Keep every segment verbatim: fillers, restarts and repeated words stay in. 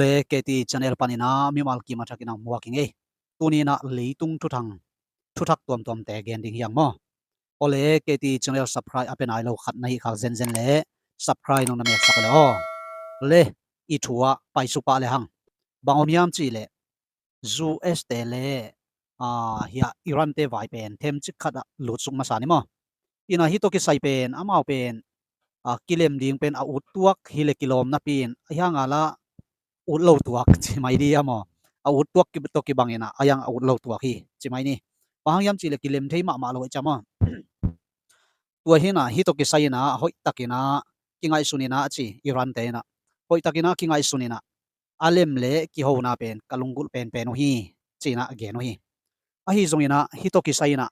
Le K T channel panin ah mimal kim a thakin ah muak hi ing ei. Tuni in ah leitung thuthang, thuthak tuamtuamte gen ding hi hang maw. Awle K T channel subscribe a pe nai lo khat na hih khak zenzen le subscribe nong na meksak le aw. Le i thu ah paisuk pah le hang. Bang om hiam cih leh U S te le ah, hiah Iran te vai pen themcik khat ah lutsuk masa ni maw. Ina hih tawh kisai pen amau pen ah, kilem ding pen a ut tuak hi le kilawm napi in a hiang a la ut lo tuak ci mai di a maw. A ut tuak ki tawh kibang ina a hiang a ut lo tuak hi ci mai ni. Bang hang hiam cih le kilem thei mahmah lo hi ci a maw. Tua hi ina hih tawh kisai ina hoih tak ina kingaihsun ina a ci Iran te ina. Hoih tak ina kingaihsun ina a lem le kihona pen ka lunggulh penpen uh hi ci ina a gen uh hi. Ahi zong ina hih tawh kisai ina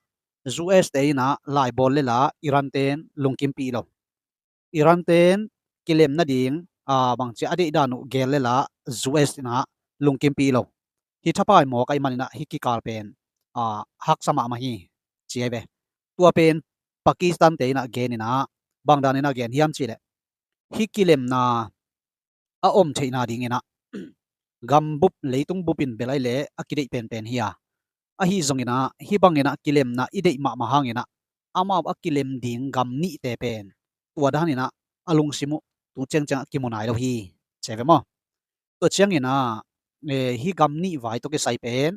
U S te ina laibawl le la Iran ten lungkimpih lo. Iran ten kilem nading ah, bangci a deih dan uh gel le la U S ina lungkimpih lo. Hih thapai mawk ahih man ina hih kikal pen ah, haksa mahmah hi ci ahi ve. Tua pen Pakistan te ina gen ina bang dan ina gen hiam cih leh hih kilemna a om theihna ding ina gam bup leitung bup in bel ahi le a kideih penpen hi a. Ahi zong ina hih bang ina kilemna i deih mahmah hang ina amau a kilem ding gam nihte pen tua dan ina a lungsim uh tu ciangciang a kimu nai lo hi ci ahi ve maw. Tua ciang ina eh, hih gam nih vai tawh kisai pen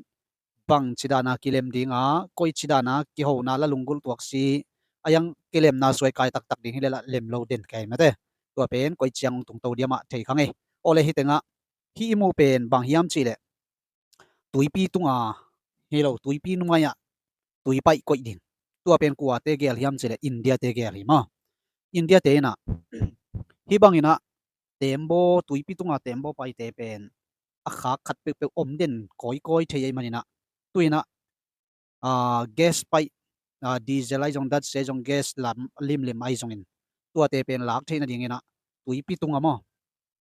bangci dan a kilem ding a, koici dan a kihona la lunggulh tuak si a, a hiang kilemna suai kai taktak ding hi le la lem lo den kei mate. Tua pen koici hong tungto diam ah thei kha ing ei. Awle hih teng ah hih i muh pen bang hiam cih leh tuipi tung a hi lo, tuipi nuai ah tui paih koih ding. Tua pen kua te gel hiam cih leh India te gel hi maw. India te ina hih bang ina tembaw, tuipi tung a tembaw paite pen a khak khat peuhpeuh om den kawikawi thei ahih man ina tu ina ah, gas paih ah, diesel ahi zong, datsi ahi zong, gas lam limlim ahi zongin tuate pen lak theih nading ina tuipi tung a maw,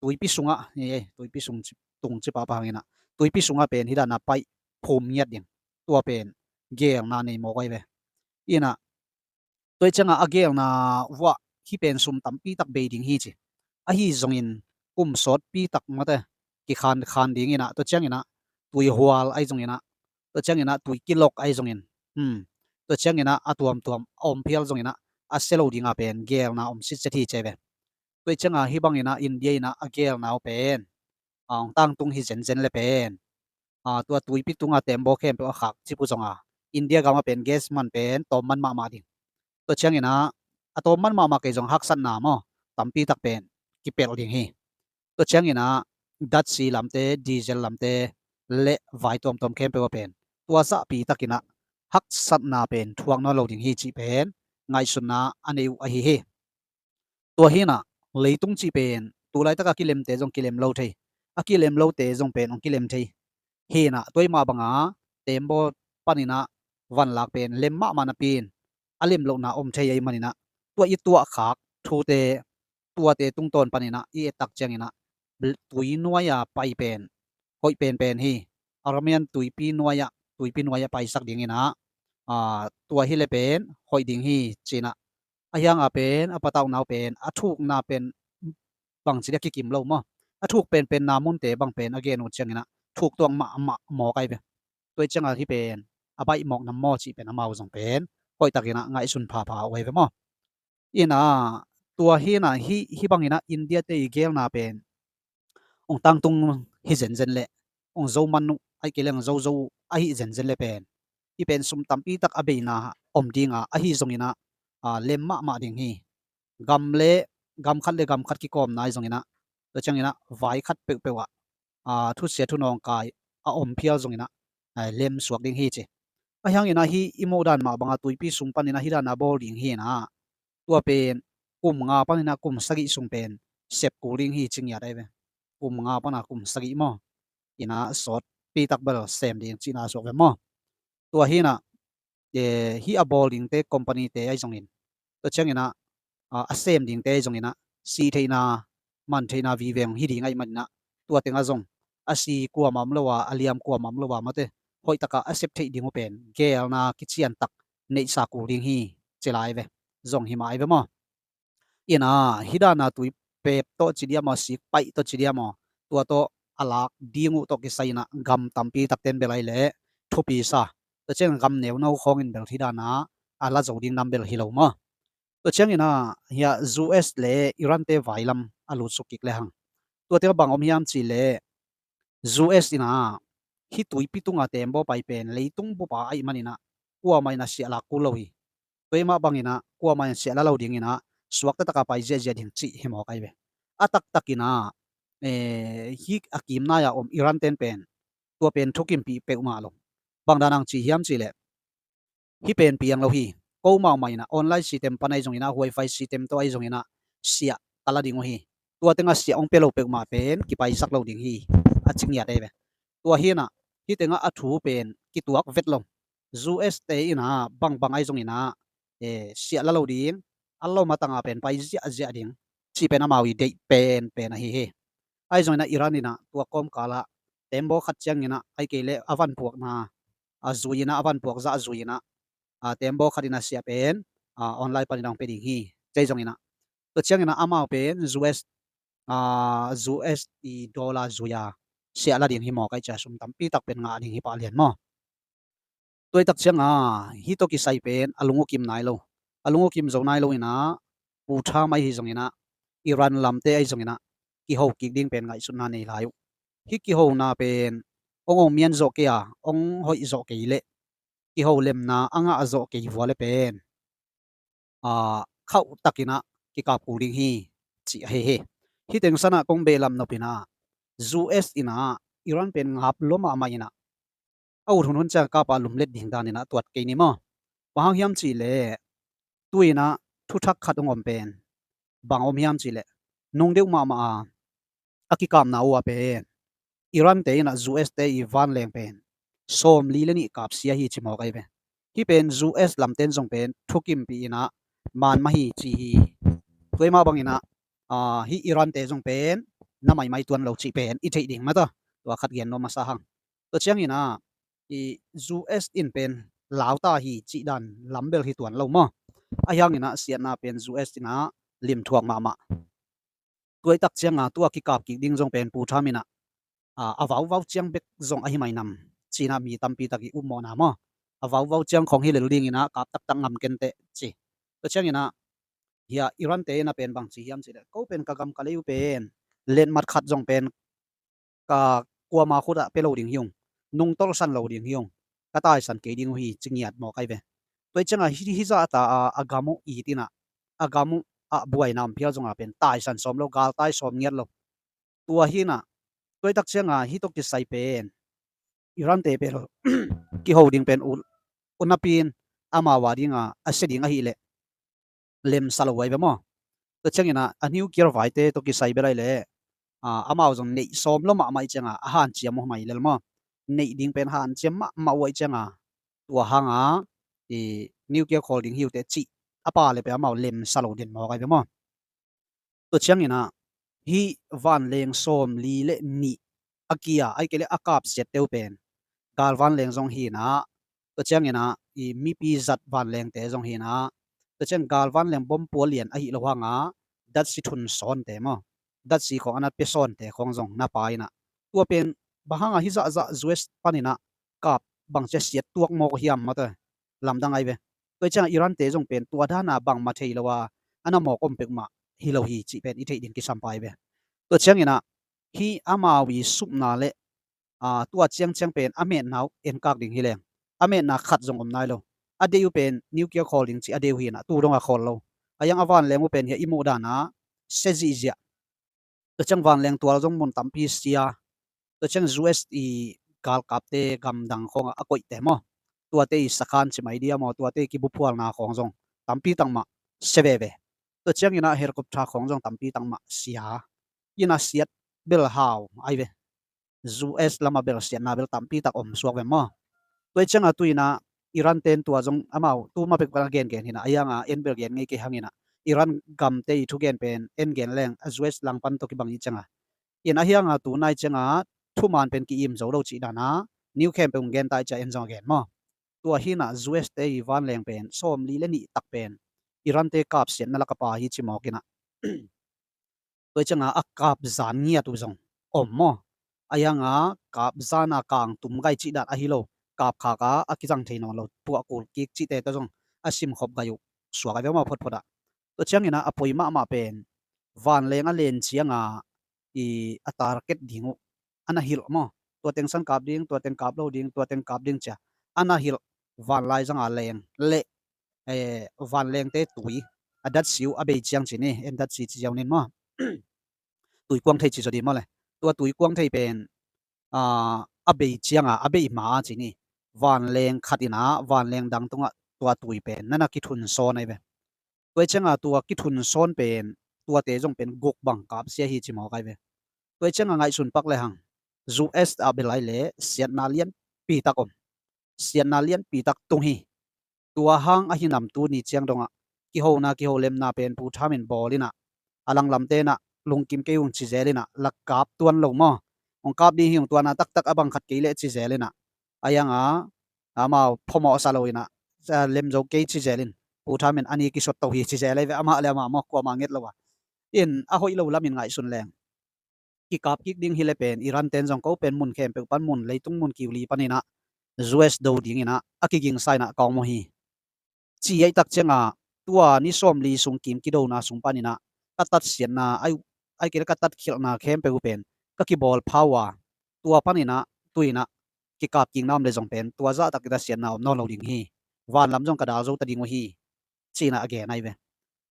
tuipi sung ah, eh, tuipi sung ci, tung ci pahpah hang ina tuipi sung ah pen hih dan a paih phum ngiat ding. Tua pen gelna nei mawk ahi ve. Ina tua ciang a a gelna uh ah hih pen sum tampi tak bei ding hi ci. Ahi zongin kum sawtpi tak mate kikhan khan ding ina tua ciang ina tuihual ahi zong ina tua ciang ina tui kilok ahi zongin, hmm, tua ciang ina a tuamtuam a om phial zong ina a sia lo ding a pen gelna om sitset hi ci ahi ve. Tua ciang a hih bang ina India ina a gelna uh pen a hong tangtung hi zenzen le pen a tua tuipi tung a tembaw khempeuh a khak cip uh zong a India gam ah pen gas man pen tawm man mahmah ding. Tua ciang ina a tawm man mahmah kei zong haksatna maw tampi tak pen kipelh ding hi. Tua ciang ina datsi lamte, diesel lamte le vai tuamtuam khempeuh ah pen tua zahpi tak ina haksatna pen thuak nawn lo ding hi cih pen ngaihsutna a nei uh ahi hi. Tua hi ina leitung cih pen tu laitak a kilemte zong kilem lo thei, a kilem lote zong pen hong kilem thei hi ina tua ahih mah bang a tembaw pan ina vanlak pen lem mahmah napi in a lem lohna om thei ahih man ina tua i tuahkhak thute tuate tungtawn pan ina i et tak ciang ina tui nuai a pai pen hoih penpen hi. Aramean tuipi nuai ah, tuipi nuai ah paisak ding ina ah, tua hi le pen hoih ding hi ci ina a hiang a pen a patauhna uh pen a thukna pen bangci dia kikim lo maw. A thuk penpenna munte bang pen a gen uh ciang ina thuk tuak mahmah mawk ahi ve. Tua ciang a hih pen a baih mawk nam maw cih pen amau zong pen hoih tak ina ngaihsun phapha uh ahi ve maw. Ina tua hi ina hih, hih bang ina India te i gelna pen hong tangtung hi zenzen le hong zo man uh ahi kei le hong zo zo uh ahi zenzen le pen hih pen sum tampi tak a beina om ding a, ahi zong ina ah, lem mahmah ding hi. Gam le gam khat le gam khat kikawmna ahi zong ina tua ciang ina vai khat peuhpeuh ah ah, thusia thunawng kai a om phial zong ina ah, lem suak ding hi ci. A hiang ina hih i muh dan mah bang a tuipi sung pan ina hih dan a bawl ding hi ina tua pen kum nga pan ina kum sagih sung pen sep kul ding hi ci ngiat ahi ve. Kum nga pan a kum sagih maw ina sawtpi tak bel sem ding cihna suak ve maw. Tua hi ina eh, hih a bawl dingte company te ahi zongin tua ciang ina ah, a sem dingte ahi zong ina sih theihna man theihna vive hong hi ding ahih man ina tua teng ah zong a si kuamah om lo a, a liam kuamah om lo a, mate hoih tak a a sep theih ding uh pen gelna kician tak neihsa kul ding hi ci lai ve. Zong hi mah ahi ve maw. Ina hih dan a tuipep tawh ci diam aw, sikpaih tawh ci diam aw, tua tawh a lak ding uh tawh kisai in ah gam tampi takte in bel ahih leh thupi sa. Tua ciang gam neuno khawng in bel hih dan a a la zo ding nam bel hi lo maw. Tua ciangin ah hih U S le Iran te vai lam a lutsuk kik le hang. Tua teng ah bang om hiam cih leh U S in ah hih tuipi tung a tembaw pai pen leitung bup a ahih manin ah kuamah in ah siah lak kul lo hi. Tua ahih mah bangin ah kuamah in siah la lo dingin ah suakta tak a pai ziahziah ding cih hi mawk ahi ve. A taktak in ah, eh, hih a kim nai a om Iran ten pen tua pen thukimpih peuhmah lo. Bang dan hang ci hiam cih leh hih pen piang lo hi. Ko mahmah in ah online system pan ahi zongin ah, wifi system tawh ahi zongin ah siah ka la ding uh hi. Tua teng ah siah hong pia lo peuhmah pen kipaisak lo ding hi, a ci ngiat ahi ve. Tua hi in ah hih teng ah a thu pen kituak vet lo. U S te in ah bangbang ahi zongin ah, eh, siah la lo ding, a lo matang a pen pai ziahziah ding cih pen amau i deih penpen ahi hi. Ahi zongin ah Iran in ah tua kawmkal ah tembaw khat ciangin ah ahih kei leh a vanpuakna a zui in ah, a vanpuak zah a zui in ah, a, tembaw khat in ah siah pen, a, online panin ah hong pia ding hi. Ci zongin ah tua ciangin ah amau pen U S, a, U S i dollar zui a siah la ding hi mawk ahi ciang sum tampi tak pen ngah ding hi pah lian maw. Tua ahih tak ciang a hih tawh kisai pen a lung uh kim nai lo. A lung uh kim zo nai lo in ah, Pu Trump ahi zongin ah, Iran lamte ahi zongin ah kiho kik ding pen ngaihsutna nei lai uh. Hih kihona pen hong hong mian zawh kei a, hong hoih zawh kei leh, kiho lemna a ngah zawh kei vua le pen, a, khauh takin ah kikap kul ding hi, cih ahi hi. Hih teng san ah kong behlap nop in ah, U S in ah Iran pen ngap lua mahmah in ah, a ut hunhun ciang kap a lumlet ding dan in ah tuat kei ni maw. Bang hang hiam cih leh, tu in ah thuthak khat hong om pen bang om hiam cih leh, nung deuh mahmah a a kikapna uh ah pen Iran te in ah U S te i vanleng pen sawmli le nih kapsia hi ci mawk ahi ve. Hih pen U S lamten zong pen thukimpih in ah man mah hi ci hi. Tua ahih mah bangin ah, a, hih Iran te zong pen na maimai tuan lo cih pen i theih ding mah ta. Tua khat gen nuam masa hang. Tua ciangin ah i U S in pen lau ta hi cih dan lam bel hi tuan lo maw. Ahi hangin ah siatna pen U S in ah limthuak mahmah. Tua ahih tak ciang a tua kikap kik ding zong pen Pu Trump in ah, a, a vauvau ciang bek zong ahi mai nam, ci in ah mi tampi tak i upmawhna maw. A vauvau ciang khawng hi lel dingin ah kap taktak ngam kenteh ci. Tua ciangin ah hih a Iran te in ah pen bang ci hiam cih leh, ko pen ka gam ka lei uh pen letmat khat zong pen ka kuama khut ah pia lo ding hi ung, nungtolhsan lo ding hi ung, ka taisan kei ding uh hi ci ngiat mawk ahi ve. Tua ahih ciang a hih, hih zah ta a, a gam uh it in ah, a gam uh ah buaina om phial zong a pen taisan sawm lo, galtai sawm ngiat lo. Tua hi in ah, tua ahih tak ciang a hih tawh kisai pen Iran te pen kiho ding pen ut, ut napi in amau a ding a, a sia ding ahih leh lemsa lo ahi ve maw. Tua ciangin ah a nuclear vaite tawh kisai bel ahih leh, a, amau zong neih sawm lo mahmah ahih ciang a, a hanciam uh mai lel maw. Neih ding pen hanciam mahmah uh ahih ciang a, tua hang a i nuclear khawl ding hi uh teh cih a pa le pen amau lemsa lo den mawk ahi ve maw. Tua ciangin ah hih vanleng sawmli le nih a kia, ahih kei leh a kapsiatte uh pen galvanleng zong hi in ah, tua ciangin ah i mipi zat vanlengte zong hi in ah, tua ciang galvanleng bomb pual lian ahih loh hang a datsi thun sawnte maw, datsi khawng a nat pia sawnte khawng zong na pai in ah, tua pen bang hang a hih zahzah U S panin ah kap bangci a siat tuak mawk uh hiam mate, lamdang ahi ve. Tua ahih ciang a Iran te zong pen tua dan a bangmah thei lo a, a na mawk om peuhmah hi lo hi cih pen i theih ding kisam pai ve. Tua ciangin ah hih amau i supna le, a, tua ciangciang pen a metna uh enkak ding hi leng, a metna khat zong om nai lo. A deih uh pen nuclear khawl ding cih a deih uh hi in ah, tu dong a khawl lo. A iang a vanleng uh pen hih a i muh dan a sia zihziah. Tua ciang vanleng tual zong mun tampi sia. Tua ciang U S i galkapte gamdang khawng a koihte maw, tuate i sakhan ci mai dia maw, tuate i kibuphualna khawng zong tampi tak mah sia veve. Tua ciangin ah helicopter khawng zong tampi tak mah sia. In ah siat bel hau ahi ve. U S lamah bel siatna bel tampi tak om suak ve maw. Tua ahih ciang a tu in ah Iran ten tua zong amau tu ma pek bel a gengen hi in ah, a iang a en bel gen ngei kei hang in ah, Iran gamte i thugen pen en gen leng a U S langpan tawh kibang ahih ciang a, in a hiang a tu nai ciang a thuman pen ki-im zo lo cih dan a, new khempeuh hong gen ta ahih ciang en zong a gen maw. Tua hi in ah U S te i vanleng pen sawmli le nih tak pen Iran te kapsiatna lak a pa hi ci mawk in ah, tua ahih ciang a a kap zan ngiat uh zong om maw. Ahi hanga kap zana kang tum gai cih dan ahi lo, kap khaka a kizang thei nawn lo, puah kul kik cihte tawh zong a simkhop gai uh suak ahi ve maw photphot ah. Tua ciangina a poi mahmah pen vanleng a len cianga i a target ding uh a na hilh maw? Tua teng san kap ding, tua teng kap lo ding, tua teng kap ding cia a na hilh vanlai zanga leng le, eh, vanlengte tui a datsi uh a bei ciang ci ni, en datsi ci ziau nin maw? Tuikuang thei ci zaw dih maw le? Tua tuikuang thei pen, ah, a bei cianga a bei ma a ci ni, vanleng khat ina vanleng dang tungah tua tui pen nana kithun sawn ahi ve. Tua cianga tua kithun sawn pen tuate zong pen guk bang kapsia hi ci mawk ahi ve. Tua cianga ngaihsun pak le hang, U S a belai le siatna lianpi tak om, siatna lianpi tak tung hi. Tua hang ahi nam tuni ciang dongah kihona kiholemna pen Pu Trump in bawl inah a langlamte inah lungkim kei ung ci zel inah la kap tuan lo maw? Hong kap ding hi ung, tuana taktak a bang khat kei leh ci zel inah, ahi hanga amau phamawh sa lo inah, a, lem zo kei ci zel in, Pu Trump in a ni kisot to hi ci zel ahi ve, amah le amah maw, kuamah nget lo a. In a hoih lo lamin ngaihsun leng kikap kik ding hi le pen Iran ten zong ko pen mun khempeuh pan, mun leitung mun kiuli paninah U S do dinginah a kigingsa inah ka om uh hi. Ci ahi tak cianga tua ni sawmli sung kim kidona sung paninah ka tatsiatna ai, ai kei le ka tatkhialhna khempeuh uh pen ka kibawl pha uh a, tua paninah tuinah kikap kik na om le zong pen tua zahtak i tatsiatna om nawn lo ding hi. Vanlam zong ka dal zo ta ding uh hi. Cinah a gen ahi ve.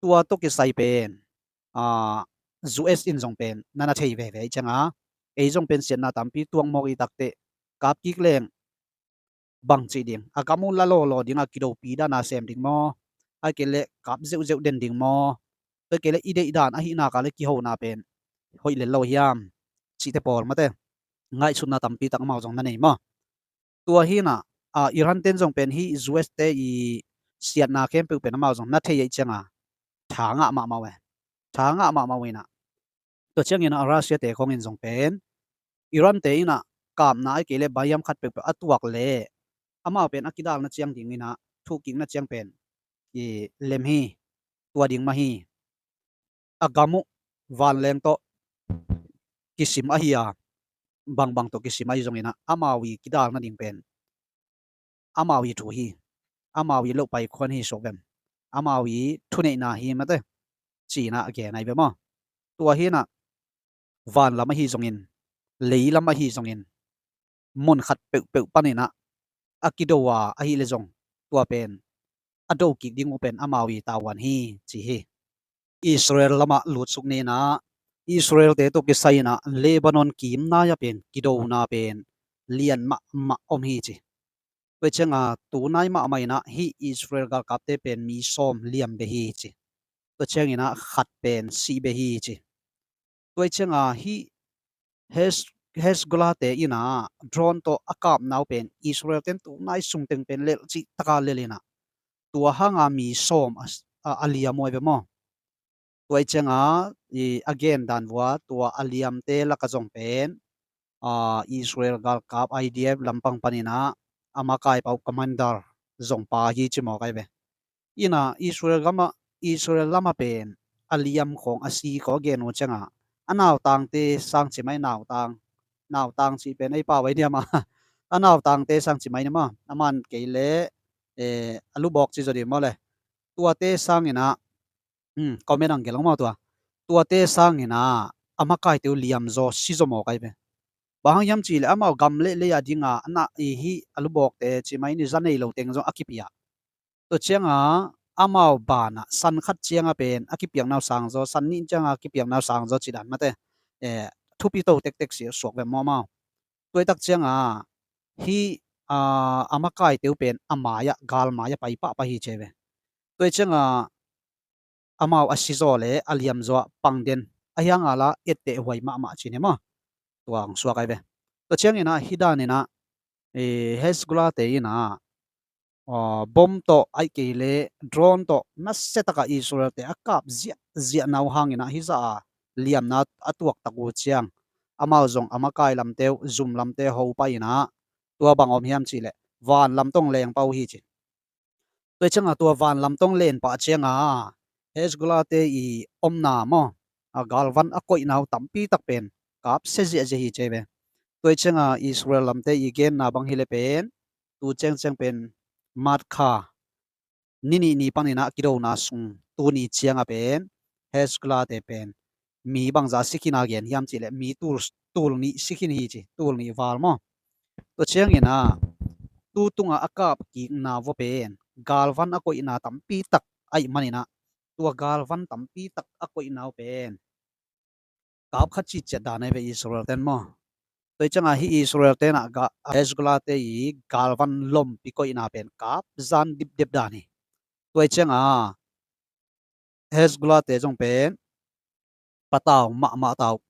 Tua tawh kisai pen, a, U S in zong pen nana thei veve ahi cianga ei zong pen siatna tampi tuak mawk i takteh kap kik leng bang cih ding, a gam uh la lawlaw dinga kidopi dana sem ding maw? Ai kei le kap zeuhzeuh den ding maw? Tua kei le i deih dan ahihna ka le kihona pen hoih lel lo hiam? Cihte pawl mate ngaihsutna tampi tak amau zong na nei maw? Tua hinah, a, Iran ten zong pen hih U S te i siatna khempeuh pen amau zong na thei ahi cianga tha ngah mahmah uh e. Tha ngah mahmah uh inah. Tua ciangin a Russia te khongin zong pen Iran te inah kapna ai kei le bahiam khat peuhpeuh a tuak le amau pen a kidalna ciang dinginah thuhkikna ciang pen i lem hi. Tua ding mah hi. A gam uh vanleng tawh kisim ahi a, bangbang tawh kisim ahi zonginah amau i kidalna ding pen amau i thu hi. Amau i loh paikhuan hi suak vem? Amau i thuneihna hi mate cinah a gen ahi ve maw? Tua hinah vanlam ahi zongin, leilam ahi zongin, mun khat peuhpeuh paninah a kido a ahih le zong tua pen a do kik ding uh pen amau i tavuan hi ci hi. Israel lamah lutsuk ninah Israel te tawh kisai inah Lebanon kim nai-a pen kidona pen lian mahmah om hi ci. Tua cianga tunai mahmah inah hih Israel galkapte pen mi sawm liam beh hi ci. Tua cianginah khat pen sih beh hi ci. Tua cianga hih Hes-, Hezbollah te inah drone tawh a kapna uh pen Israel ten tunai sungteng pen lelh cih taka lel inah tua hanga mi sawm a, a, a liam uh ahi ve maw? Tua i cianga i a gen dan vua tua a liamte laka zong pen, a, Israel galkap I D F lampang paninah a makai pau commander zong pa hi ci mawk ahi ve. Inah Israel gama, Israel lama pen a liam khawng a si khawng a gen uh cianga a nautangte sang ci mai, nautang, nautang cih pen ei pau ahi diam a, a nautangte sang ci mai ni maw? Aman kei le, eh, a lubawk ci zaw dih maw le? Tuate sanginah, um, comment ang gelh ong maw tua. Tuate sanginah a makaite uh liamzaw sizaw mawk ahi ve. Bang hang hiam cihleh amau gam le lei a dinga a nah i hih a lubawkte ci mai ni, za nei lo teng zong a kipia. Tua cianga amau banah san khat cianga pen a kipiakna uh sangzaw, san nih cianga a kipiakna uh sangzaw ci dan mate, eh, thupi to tektek si suak vem maw amau? Tua i tak cianga hih, a, a makaite uh pen a mai-ah, gal mai-ah pai pahpah hi ci ahi ve. Tua i cianga amau a sizaw le a liamzaw ah pang den ahi hanga la etteh huai mahmah ci ni maw? Tua ang suak ahi ve. Tua cianginah hih daninah, eh, Hezbollah te inah, aw, bom tawh ai kei le drone tawh nasia takah Israel te a kap ziahziahna uh hanginah hizah a liamna a tuaktak uh ciang amau zong a makai lamte uh, zum lamte ho pah inah tua bang om hiam cihleh vanlam tawh leng pah uh hi ci. Tua i cianga tua vanlam tawh len pah cianga Hezbollah te i omna maw, a galvan a koihna uh tampi tak pen kapsia ziahziah hi ci ahi ve. Tua i cianga Israel lamte i genna bang hileh pen tu ciangciang pen March kha ni nih ni paninah kidona sung tuni cianga pen Hezbollah te pen mi bangza sikhin a gen hiam cihleh mi tul, tul nih sikhin hi ci, tul nih val maw. Tua cianginah tu tungah a kapkikna vua pen galvan a koihna tampi tak aih maninah tua galvan tampi tak a koihna uh pen kap khat citciat dan ahi ve Israel ten maw. Tua i cianga hi Israel tenah Hezbollah te i galvan lompi koihna pen kap zan dipdep dan hi. Tua i cianga Hezbollah te zong pen patau mahmah tau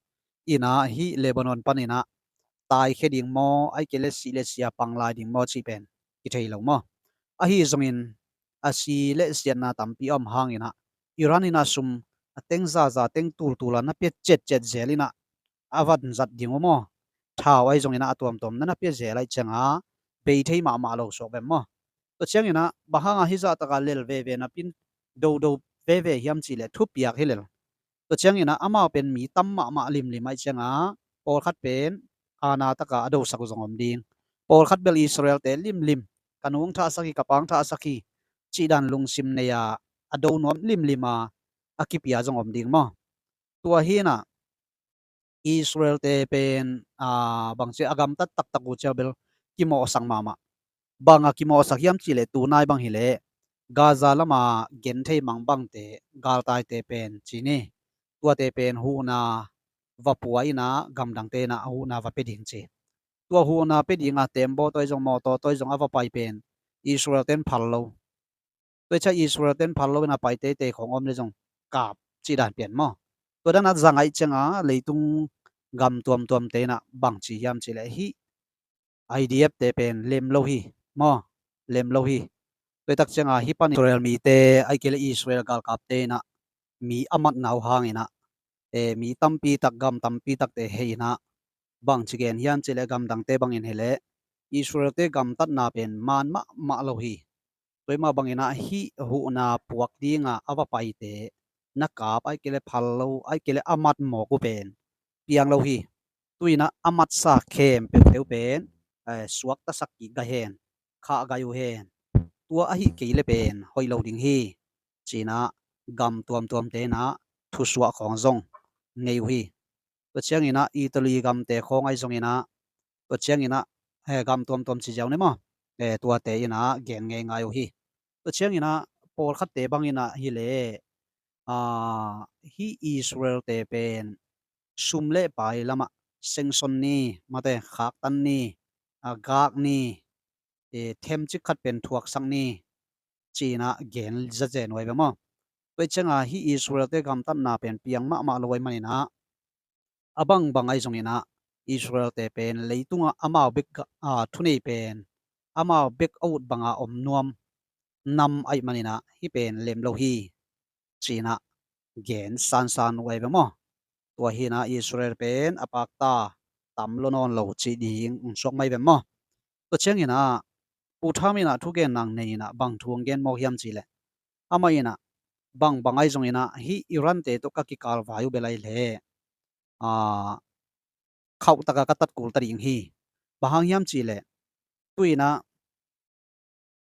inah hi Lebanon paninah taikhia ding maw, ai kei le sih le sia pang lai ding maw cih pen kithei lo maw. Ahi zongin a si le siatna tampi a om hanginah Iran inah sum a teng zaza teng tultula na pia ciatciat zel inah a van zat ding uh maw. Thau ahi zonginah a tuamtuam na na pia zel aih cianga bei thei mahmah lo suak bem maw. Tua cianginah bang hanga hi zahtaka lel veve napin dodo veve hiam cihleh thupiak hi lel. Tua cianginah amau pen mi tam mahmah limlim aih cianga pawlkhat pen ana taka a dosak zong om ding. Pawlkhat bel Israel te limlim ka nung thahsak hi, ka pang thahsak hi cih dan lungsim nei a a do nuam limlima a kipia zong om ding maw. Tua hinah Israel te pen bangci a gamtat taktak uh ciang bel kimawhsak mahmah. Banga kimawhsak hiam cihleh tunai bang hileh Gaza lama genthei mang bangte galtaite pen ci ni. Tuate pen huhna va pua inah gamdangte inah huhna va pia ding ci. Tua huhna pia dinga tembaw toi zong mawtaw toi zong a va pai pen Israel ten phal lo. Tua i ciah Israel ten phal lo inah pai teitei khawng om le zong kap cih dan pian maw. Tua dan a zang aih cianga leitung gam tuamtuamte inah bangci hiam cihleh hi I D F te pen lem lo hi maw, lem lo hi. Tua i tak cianga hi pan Israel mite ai kei le Israel galkapte inah mi a matna uh hanginah e, mi tampi tak gam tampi takte hei inah bangci gen hiam cihleh gamdangte bangin hileh Israel te gamtatna pen man mahmah lo hi. Tua i mah banginah hih huhna puak dinga a va paite na kap ai kei le phal lo ai kei le a mat mawk uh pen piang lo hi. Tuinah a matsa khempeuhte uh pen eh, suaktasak kik gai hen, khah gai uh hen. Tua ahi kei le pen hoih lo ding hi. Cinah gam tuamtuamte inah thusuah khawng zong ngei uh hi. Tua cianginah Italy gamte khawng ahi zonginah tua cianginah eh, gam tuamtuam ci ziau ni maw, eh, tuate inah gen ngei ngai uh hi. Tua cianginah pawlkhatte banginah hileh ah, hi Israel te pen sum le pai lamah sengson ni, mate khaktan ni, ah, gak ni, eh, themcik khat pen thuaksak ni cinah gen zazen uh ai ve maw. Tua i cianga hi Israel te gamtatna pen piang mahmah lo ai maninah a bangbang ahi zonginah Israel te pen leitungah amau bek ah, thunei pen amau bek a ut banga om nuam nam aih maninah hi pen lem lo hi. Cinah gen sansan uh ai ve maw. Tua hinah Israel pen a pakta tam lo nawn lo cih ding ung suak mai ve maw. Tua cianginah Pu Tham inah thugen nang nei inah bang thu ung gen mawk hiam cihleh amah inah bangbang ahi zonginah hi Iran te tawh ka kikalvai uh bel ai leh ah, khauh taka ka tat kul ta ding hi. Bang hang hiam cihleh tuinah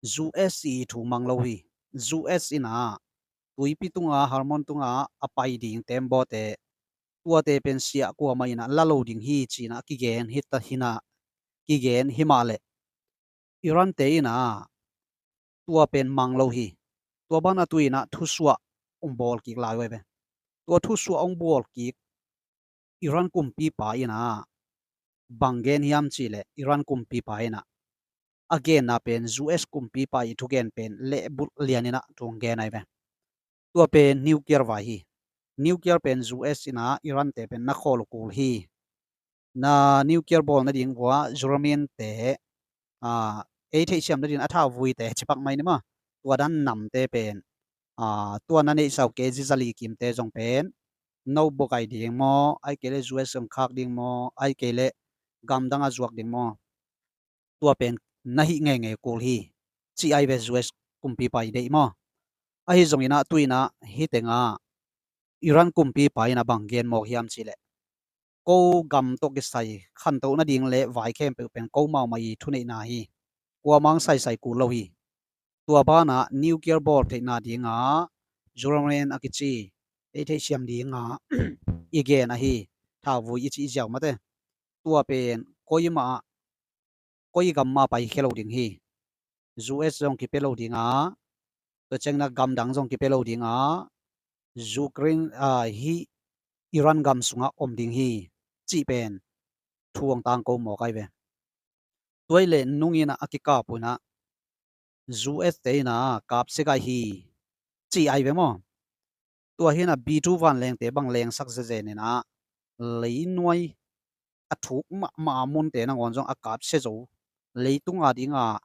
U S i thu mang lo hi. U S inah tuipi tunga Hormuz tunga a pai ding tembawte tuate pen siah kuamah inah la lo ding hi cinah kigen hi ta hinah kigen hi mah leh Iran te inah tua pen mang lo hi. Tua banah tuinah thusuah ung bawl kik lai uh ai ve. Tua thusuah ung bawl kik Iran kumpipa inah bang gen hiam cihleh Iran kumpipa inah a genna pen U S kumpipa i thugen pen lehbulh lian inah thu ung gen ai ve. Tua pen nuclear vai hi. Nuclear pen U S inah Iran te pen na khawl uh kul hi. Na nuclear bawl nading ua uranium te ah, ei theihsiam nading a thau vuite cipak mai ni maw. Tua dan namte pen ah, tua na neihsa uh K G zali kimte zong pen no bawk ai ding maw, ai kei le U S ung khak ding maw, ai kei le gamdang a zuak ding maw. Tua pen na hih ngeingei kul hi. Ci ai ve U S kumpipa i deih maw. Ahi zonginah tuinah hi tengah Iran kumpipa inah bang gen mawk hiam cihleh ko gam tawh kisai khantoh nading le vai khempeuh pen ko maumau i thuneihna hi. Kuamang saisai kul lo hi. Tua banah nuclear bawl theihna dingah uranium a kici ei theihsiam dingah i gen ahi. Thauvui i cih ziau mate. Tua pen koimah ah koi gam mah pai khia lo ding hi. U S zong kipia lo dingah, tua ciangin a gamdang zong kipia lo dingah, Ukraine, ah, hi Iran gam sungah om ding hi cih pen thu hong tangko mawk ai ve. Tua i le nungin a kikap unah U S te in a kap sia gai hi cih ai ve maw? Tua hi in a B two vanlengte bang lengsak zezen in a leinuai a thuk mahmah a munte nangawn zong a kap sia zo. Leitung a dingah,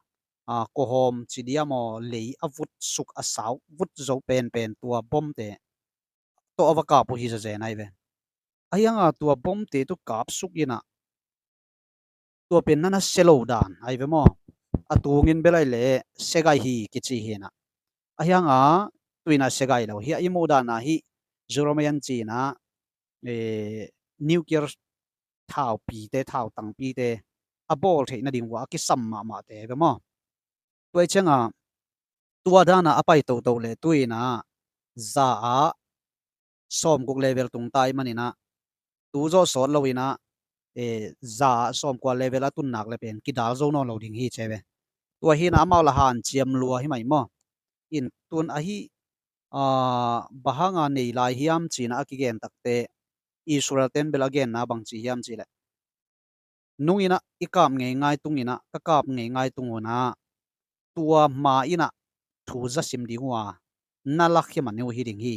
a, kuahawm ci diam aw, lei a vut suk a sau vut zo penpen tua bomte tawh a va kap uh hi zezen ai ve. Ahi hanga tua bomte tawh kap suk in a tua pen na na sia lo dan ai ve maw? A tungin bel ai le sia gai hi kici hi in a. Ahi hanga tuin a sia gai lo hi a, i muh dan a hi uranium ci in a, eh, nuclear thaupite, thautangpite a bawl theih nading uh a kisam mahmahte ve maw? Tua i ciangah tua dan a a pai toto le tuin a za ah sawmguk level tung ta i manin a tu zawh sawt lo in a, eh, za ah sawmkua level a tun nak le pen kidal zo nawn lo ding hi ci ai ve. Tua hi in a amau la hanciam lua hi mai maw? In tun ahi, ah, bang hanga nei lai hiam ci in a a kigen takte Israel ten bel a genna bang ci hiam cih leh, nungin a i kap ngeingai tungin a, ka kap ngeingai tung un a, tua ma in a thu za sim ding uh a, na lakhia man uh hi ding hi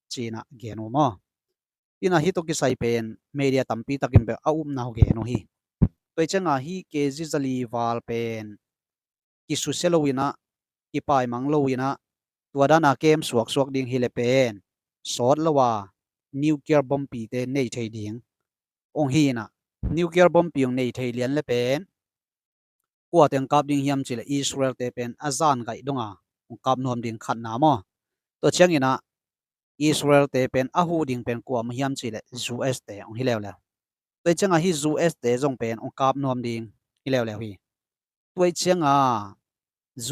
ci in a gen uh maw? In a hi tawh kisai pen media tampi takin bel a upna uh gen uh hi. Tua i ciangah hi K G zali val pen kisusia lo in a, kipaimang lo in a, tua dan a kem suaksuak ding hi le pen sawt lo a nuclear bombpite nei thei ding hong hi in a, nuclear bombpi hong nei thei lian le pen kuate hong kap ding hiam cih leh Israel te pen a zan gaih dong a hong kap nuam ding khatna maw? Tua ciangin a Israel te pen a huh ding pen kua mah hiam cih leh U S te hong hi leuleu. Tua i ciangah hi U S te zong pen hong kap nuam ding hi leuleu hi. Tua i ciangah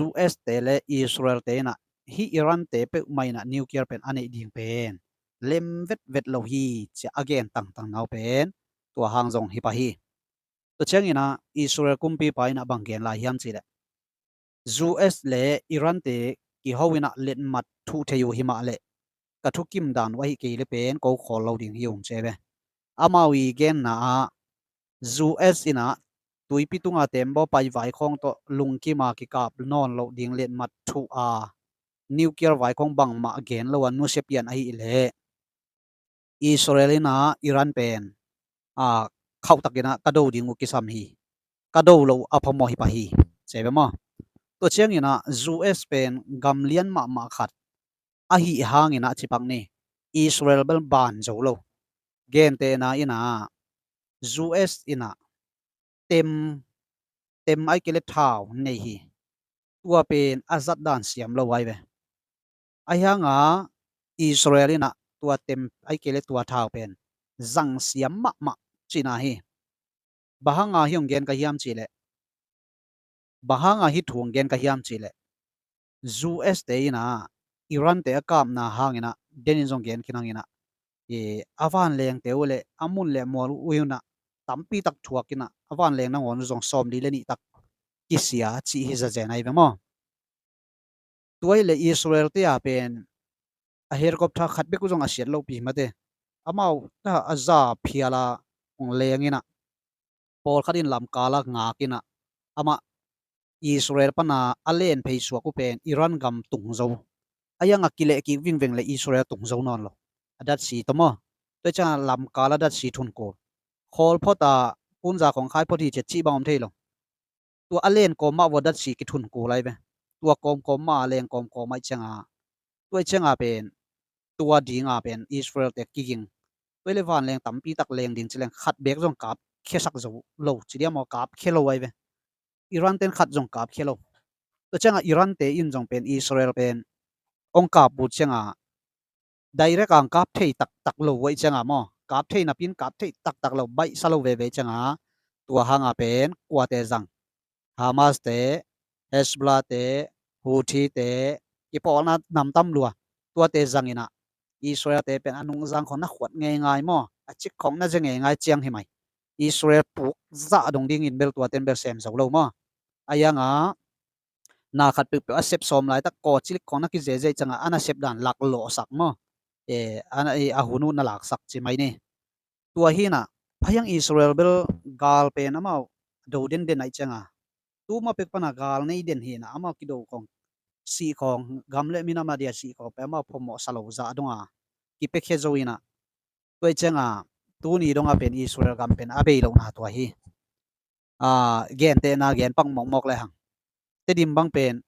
U S te le Israel te in a hi Iran te peuhmah in a nuclear pen a neih ding pen lem vetvet lo hi ci a a gen tangtang nau pen tua hang zong hi pah hi. Tua ciangin a Israel kumpipa in a bang gen lai hiam cih leh, U S le Iran te kiho in a letmat thuh thei uh hi mah leh ka thukim dan uh ahi kei le pen ko khawl lo ding hi ung ci ai ve. Amau i genna ah U S in a tuipi tunga tembaw pai vaikhawng tawh lungkim a kikap nawn loh ding letmat thuh a nuclear vaikhawng bangmah gen lo a nusia pian ahih leh Israel in a Iran pen, a, khauhtak in a ka do ding uh kisam hi. Ka do loh a phamawh hi pah hi ci ai ve maw? Tua ciangin a U S pen gam lian mahmah khat ahih hangin a cipak ni, Israel bel ban zo lo. Gentehna in a U S in a tem, tem ai kei le thau nei hi. Tua pen a zat dan siam lo ai ve. Ahi hanga Israel in a tua tem ai kei le tua thau pen zang siam mahmah cihna hi. Bang hanga hi hong gen ka hiam cih leh, bang hanga hi thu hong gen ka hiam cih leh, U S te in a Iran te a kapna hangin a, denin zong gen khin hangin a, e, a vanlengte uh le a mun le mual uh in a tampi tak thuak in a, a vanleng nangawn uh zong sawmli le nih tak kisia cih hi zazen ai ve maw? Tua hi le Israel te a pen a helicopter khat bek uh zong a siat lohpi mate. Amau ta a za phial a hong leng in a, pawlkhat in lamkal a ngak in a, amah Israel pana a len phei suak uh pen Iran gam tung zo. A iang a kileh kik vingveng le Israel tung zo nawn lo. A datsi tawh maw? Tua ciang a lamkal a datsi thun kul. Khawl phot a punza khong khai phot hi ciat cih bang om thei lo. Tua a len kawm mah vua datsi kithun kul ai ve. Tua kawmkawm mah a len kawmkawm ai ciang a, tua i ciang a pen tua ding a pen Israel te kiging. Tua i le vanleng tampi tak leng ding ci leng khat bek zong kap khiasak zo lo ci diam aw, kap khia lo ai ve. Iran ten khat zong kap khia lo. Tua ciang a Iran te in zong pen Israel pen hong kap uh ciang a direct ang kap thei taktak lo uh ai ciang a maw? kap thei napi-in kap thei taktak lo, baihsa lo veve ciangah tua hangah pen kuate zang, Hamas te, Hezbollah te, Houthi te, kipawlna namtam lua, tuate zang inah Israel te pen a nungzang khong na khuat ngeingai maw, a cik khong na zia ngeingai ciang hi mai. Israel puk zah dong dingin bel tuaten bel sem zo lo maw. A iangah na khat peuhpeuh a sep sawm laitak kawcilik khong na kizezei ciangah a na sep dan laklawhsak maw, e, a na, e, a hun uh na laksak ci mai ni. Tua hinah phaiang Israel bel gal pen amau do denden aih ciangah tuma pek pana gal nei den hinah amau kido khong, sih khong, gam le minam a dia sih khong pen amau phomawhsa lo zah donga kipiakhia zo inah. Tua ih ciangah tuni dongah pen Israel gam pen a bei lohna tua hi. Gentehna gen pak mawkmawk le hang, Tedim bang pen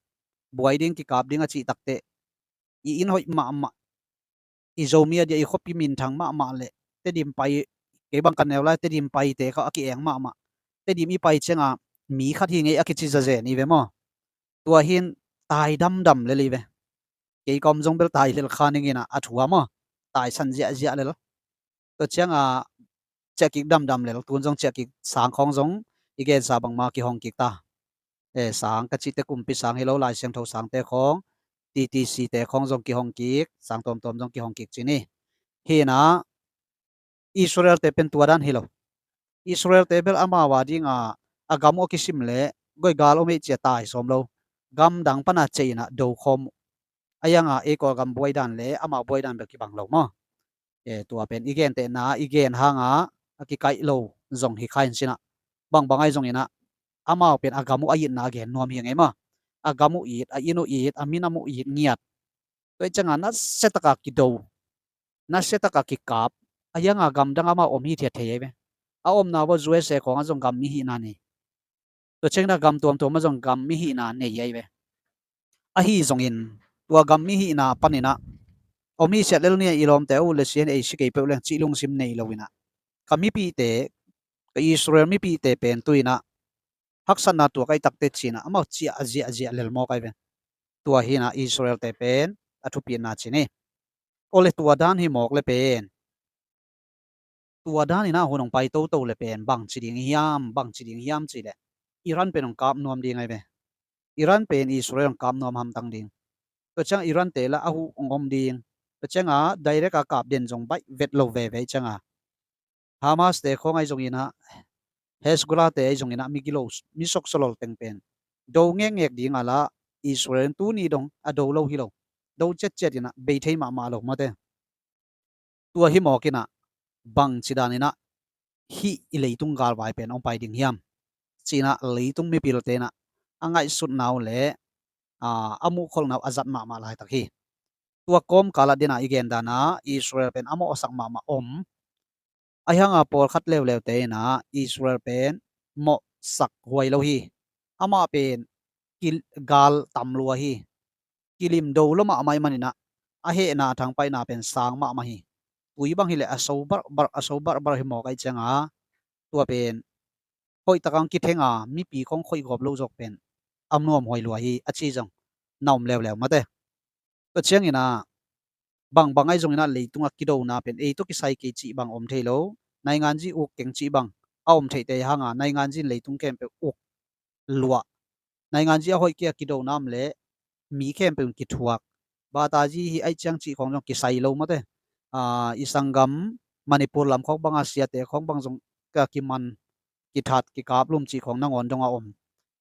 buai ding, kikap ding a cih takteh i inn hoih mahmah, i Zomi a dia i khuapi minthang mahmah le Tedim pai, kei bang ka neu lai Tedim paite kha a ki-eng mahmah. Tedim i pai ciangah mi khat hi ngei a kici zazen i ve maw. Tua hin tai damdam lel i ve. Kei kawm zong bel tai lel kha ning inah a thu a maw, taisan ziahziah lel. Tua ciangah ciahkik damdam lel, tun zong ciahkik, sang khawng zong i gensa bangma kihong kik ta. E, sang ka cihte kumpi sang hi lo, Lai Siangtho sangte khawng, T T C te khawng zong kihong kik, sang tuamtuam zong kihong kik ci ni. Hinah Israel te pen tua dan hi lo. Israel te bel amau a dinga a gam uh a kisim le goi gal om ei cia tai sawm lo, gam dang pana cei inah do khawm uh. A iangah ei Kawlgam buai dan le amau buai dan bel kibang lo maw. E, tua pen i gentehna i gen hangah a kikaih lo zong hi kha in sinah, bangbang aih zong inah amau pen a gam uh a itna a gen nuam hi ngei maw. A gam uh it, a inn uh it, a minam uh it ngiat. Tua ih ciangah nasia taka kido, nasia taka kikap, a iangah gam dang amau om hithiat thei aih ve. A omna vua U S A khawngah zong gam mi hihna nei. Tua ciangin a gam tuamtuam ah zong gam mi hihna nei aih ve. Ahi zongin tua gam mi hihna paninah om hi siat lel ni a, i lawmte a ut le sia in ei si kei peuh leng cih lungsim nei lo inah, ka mipihte, ka Israel mipihte pen tu inah haksatna tuak aih takte cinah amau ciah a ziahziah lel mawk aih ve. Tua hinah Israel te pen a thupitna ci ni. Awle tua dan hi mawk le pen tua daninah hun hong pai toto le pen bang ci ding hiam, bang ci ding hiam cih leh Iran pen hong kap nuam ding aih ve. Iran pen Israel hong kap nuam hamtang ding. Tua ciangah Iran te lah a huh hong om ding. Tua ciangah direct a kap den zong baih vet lo veve ciangah Hamas te khawng aih zonginah, Hezbollah te aih zonginah mi gilo, mi soksolol teng pen do ngekngek ding a lah Israel in tuni dong a do lo hi lo. Do ciatciat inah bei thei mahmah lo mate. Tua hi mawk inah bang ci daninah hih i leitung galvai pen hong pai ding hiam cinah leitung mipilte inah a ngaihsutna uh le a, a muhkholhna uh a zat mahmah laitak hi. Tua kawmkalah dinah i gen danah Israel pen a mawhsak mahmah om. Ahi hanga pawlkhat leuleute inah Israel pen mawhsak huai lo hi. Amah pen ki-, gal tam lua hi. Kilim do lo mahmah ih maninah a hehna a thangpaihna pen sang mahmah hi. Tui bang hileh a so barhbarh, a so barhbarh hi mawk aih cianga tua pen hoihtak ang kithenga mipi khong khoih gawp lo zawk pen a nuam huai lua hi a ci zong na om leuleu mate. Tua ciangina bangbang aih zonginah leitungah kidona pen ei tawh kisai kei cih bang om thei lo. Nainganzi uk keng cih bang a om theihte hanga nainganzi in leitung khempeuh uk luah. Nainganzi a hoih kei a kidona om leh mi khempeuh in kithuak. Batazi hi aih ciang cih khawng zong kisai lo mate. A, i sanggam Manipur lam khawng banga siate khawng bang zong ka kiman, kithat, kikaplum cih khawng nangawn dong a om.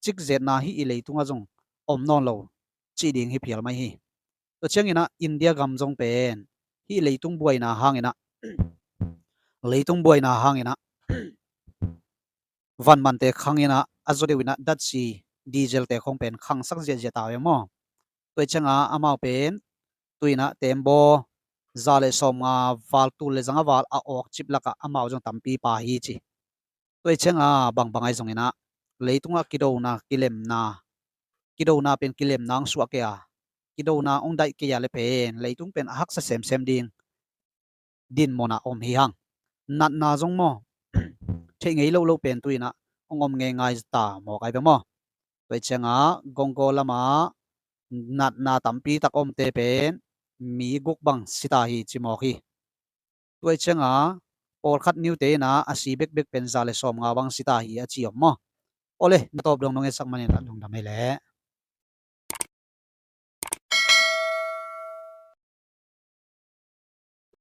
Cikzetna hih i leitungah zong om nawn lo cih ding hi phial mai hi. Tua cianginah India gam zong pen hih leitung buaina hanginah, leitung buaina hanginah vanmante khanginah a zaw deuhinah datsi, diesel te khawng pen khangsak ziahziah ta ve maw? Tua cianga amau pen tuinah tembaw za le sawmnga val, tul le zanga val a awk cip lakah amau zong tampi pa hi ci. Tua cianga bangbang aih zonginah leitungah kidona, kilemna, kidona pen kilemna hong suah kei a, kidona hong daih kei a le pen leitung pen a haksa semsem ding dinmunah om hi hang. Natna zong maw, theih ngei lohloh pen tuinah hong om ngeingai ta mawk ai ve maw? Tua cianga gonggaw lama natna tampi tak omte pen mi guk bang sita hi ci mawk hi. Tua cianga pawlkhat Nute in ah a si bekbek pen za le sawmnga bang si ta hi a ci om maw. Awle, na tawp dong nong etsak manin ah lungdam ei leh.